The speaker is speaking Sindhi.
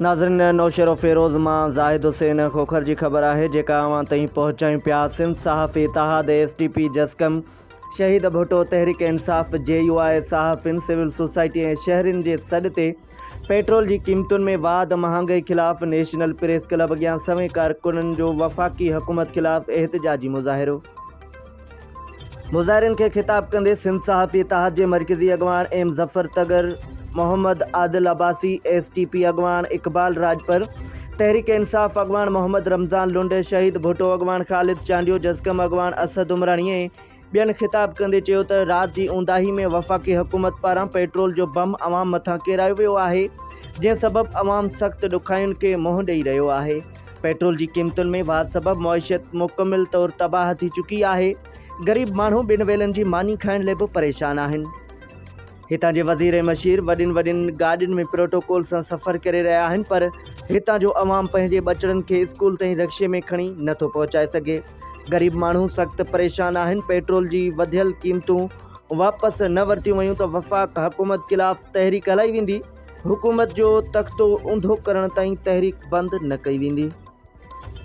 ناظرين نوشهروفيروز مان زاهد حسين کوکر جي خبر آهي جيڪا اوهان تائين پهچايون پيا سنڌ صحافي اتحاد ايس ٽي پي جسقم شهيد ڀٽو تحريڪ انصاف جي يو آء صحافين سول سوسائٽي ۽ شهرين جي سڏ تي پيٽرول جي قيمتن ۾ واڌ مهانگائي خلاف نيشنل پريس ڪلب اڳيان سوين ڪارڪنن جو وفاقي حڪومت خلاف احتجاجي مظاهرو. مظاهرين کي خطاب ڪندي سنڌ صحافي اتحاد جي مرڪزي اڳواڻ M Zafar Tagar, Muhammad Adil Abbasi, S T P اڳواڻ اقبال راڄپر، تحريڪ انصاف اڳواڻ محمد رمضان لنڊ، شهيد ڀٽو اڳواڻ خالد چانڊيو، جسقم اڳواڻ اسد عمراڻي ۽ ٻين خطاب ڪندي چيو ته رات جي اونداهي ۾ وفاقي حڪومت پاران پيٽرول جو بم عوام مٿان ڪيرايو ويو آهي، جنهن سبب عوام سخت ڏکاين کي منهن ڏئي رهيو آهي. پيٽرول جي قيمتن ۾ واڌ سبب معيشت مڪمل طور تباهه ٿي چڪي آهي، غريب ماڻهو ٻن ويلن جي ماني کائڻ لئه به پريشان آهن. هتان جي وزير ۽ مشير وڏين وڏين گاڏين ۾ پروٽوڪول سان سفر ڪري رهيا آهن پر هتان جو عوام پنهنجي ٻچڙن کي اسڪول تائين رڪشي ۾ کڻي نه ٿو پهچائي سگهي، غريب ماڻهو سخت پريشان آهن، پيٽرول جي وڌيل قيمتون واپس نه ورتيون ويون ته وفاق حڪومت خلاف تحريڪ هلائي ويندي. حڪومت جو تختو اونڌو ڪرڻ تائين تحريڪ بند نه ڪئي ويندي.